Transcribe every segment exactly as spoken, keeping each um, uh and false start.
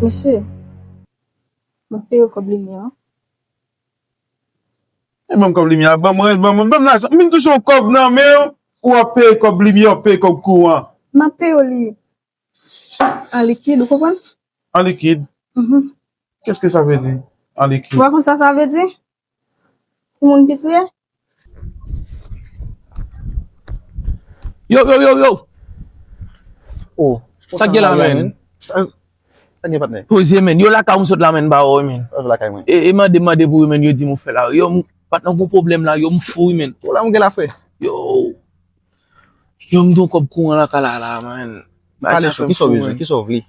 Mesye, m ap peye w kòb limyè an. E ban m kòb limyè a, ban mwen, ban mwen, ban m lajan. M vin touche yon kòb nan men w, ou ap peye kòb limyè, w ap peye kòb kouran. M ap peye w li an likid, ou konprann? An likid? Mhm. Qu'est-ce que ça veut dire, an likid? Ou pa konn sa sa vle di? Timoun piti ye? Yo, yo, yo, yo! Oh, sa k gen la, men? Sa, sa gen, patnè? Poze, men. Yo, lakay ou m sot la, men, ba wè, men. Sa fè lakay mwen? E, e mande, mande pou yo, men, yo di m ou fè la. Yo, m, patnè, gon pwoblèm la, yo, m fou, wi, men. Ou la, m gen la, frè? Yo. Yo, m gen yon kòb kouran lakay la, la, man. Pale cho, kisa w bezwen, kisa w vle?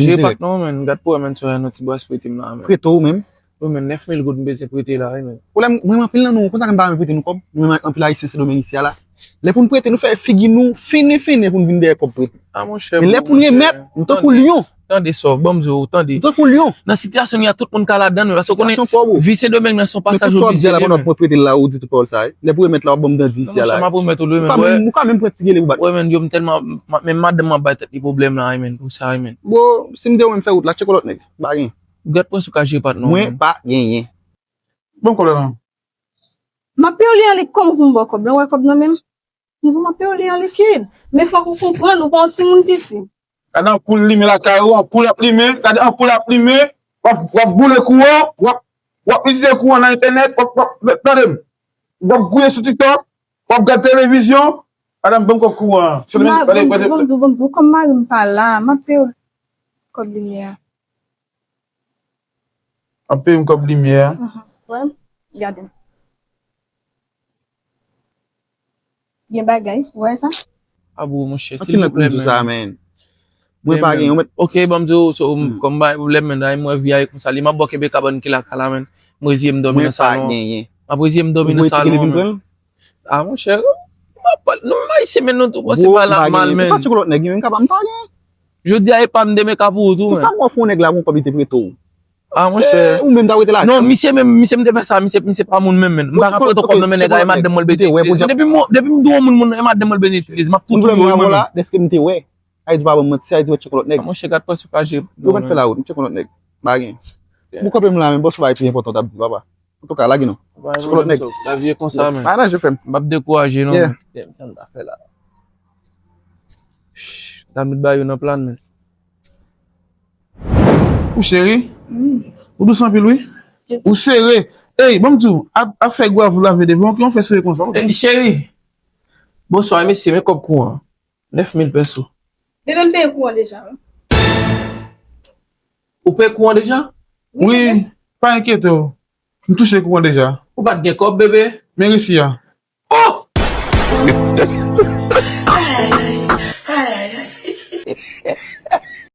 Jere patnè w, man. Gad pou wè, man, si w wè yon ti bras prete m la, man. Prete w menm? Wi, man, nèf mil goud m bezwen prete la, wi, man. Pwoblèm, mwen, anpil nan nou, konn sa k m pa renmen prete nou kòb? Nou menm anpil Ayisyen Sendomeng isi a la. Lè pou n prete, nou fè figi nou finen, finen pou n vin dèyè kòb prete. A, monchè, men lè pou n remèt, nou tankou lyon. Tande sa, ban m di w, tande. Tankou lyon. Nan sitiyasyon n ye a, tout moun ka ladan l, men paske w konnen vi Sendomeng nan se yon pasaj oblije. Men tout sa w ap di a la, pandan w ap prete l la, ou di tout pawòl sa a, wi. Lè pou remèt la, w ap ban m dan di isi a la. Monchè, m ap remèt ou l, wi, men. Ou ka menm, ou ka menm pran ti gele pou bat. Wi, men, yo, m tèlman, men madanm mwen ap bay tèt li pwoblèm la, wi, men, pou sa, wi, men. Bro, si m te wè m fè wout la, tcheke yon lòt nèg. Pa gen. Gad pwen si w ka jere patnè w, men. Mwen pa genyen. Ban m kòb la non. M ap peye w li an likid, kòman pou m ba w kòb la? Ou wè kòb nan men m? M di w m ap peye w li an likid. Men fòk ou konprann, ou pa yon timoun piti. Gade anpoul limen lakay ou, anpoul ap limen, gade anpoul ap limen, w ap, w ap boule kouran, w ap, w ap itilize kouran nan entènèt, w ap, w ap, tande m, w ap gouye sou TikTok, w ap gad televizyon, madanm ban m kòb kouran an. Bon, bon, bon, kòm mari m pa la, m ap peye w kòb limyè a. Ap peye m kòb limyè a. Wè, gade. Gen bagay, ou wè sa? Abou, monchè, silvouplè, men. Mwen pa gen yon mèt. Ok, ban m di w, so, kòm bagay pwoblèm, men, mwen vi a ye konsa, li m ap bò kenbe kabann ki lakay la, men. M reziye m dòmi nan salon. Mwen pa genyen. M ap reziye m dòmi nan salon, men. A, monchè, m ap pale, nou menm Ayisyen, men, nou tou panse mal ap mal, men. Ou pa tcheke lòt nèg, men m pa gen. Jodi a e pa m, demen ka pou ou tou, men. Ou sa m wè fè yon nèg la gon kòb li te prete w. A, monchè. Ou menm ta prete lajan. Non, misye menm, misye m te fè sa, misye, misye pa moun menm, men. M pa ka prete w kòb nan men nèg la, e madanm mwen l bezwen itilize. Depi m, depi m di w moun, moun, e madanm mwen l bezwen itilize, m ap tou touye w, mwen menm. Dèske m te wè. Ayiti pa ban m manti, Ayiti wè tcheke lòt nèg. A, monchè, gad panse w ka jere. Yo mèt fè lawòt, m tcheke lòt nèg. Pa gen. Ou kanpe m la, men bòs ou bagay pi enpòtan w t ap di, papa. Antouka, lage non. Tcheke lòt nèg. Lavi e konsa, men. Pa nan je fè m. M ap dekouraje non, men. Damn, sa m ta fè la. Gad met ba yo nan plan, men. Ou cheri? Ou dous anpil, wi. Ou sere. Ey, ban m di w, ap, ap fè gwav ou lave devan, ki yon fè sere konsa, ok? Ey, cheri. Bonswa, mesye, men kòb kouran. Nèf mil pèso. Bebe, m peye kouran deja, wi. Ou peye kouran deja? Wi, pa enkyete w. M touche kouran deja. Ou pa t gen kòb, bebe? Men resi a. Oh!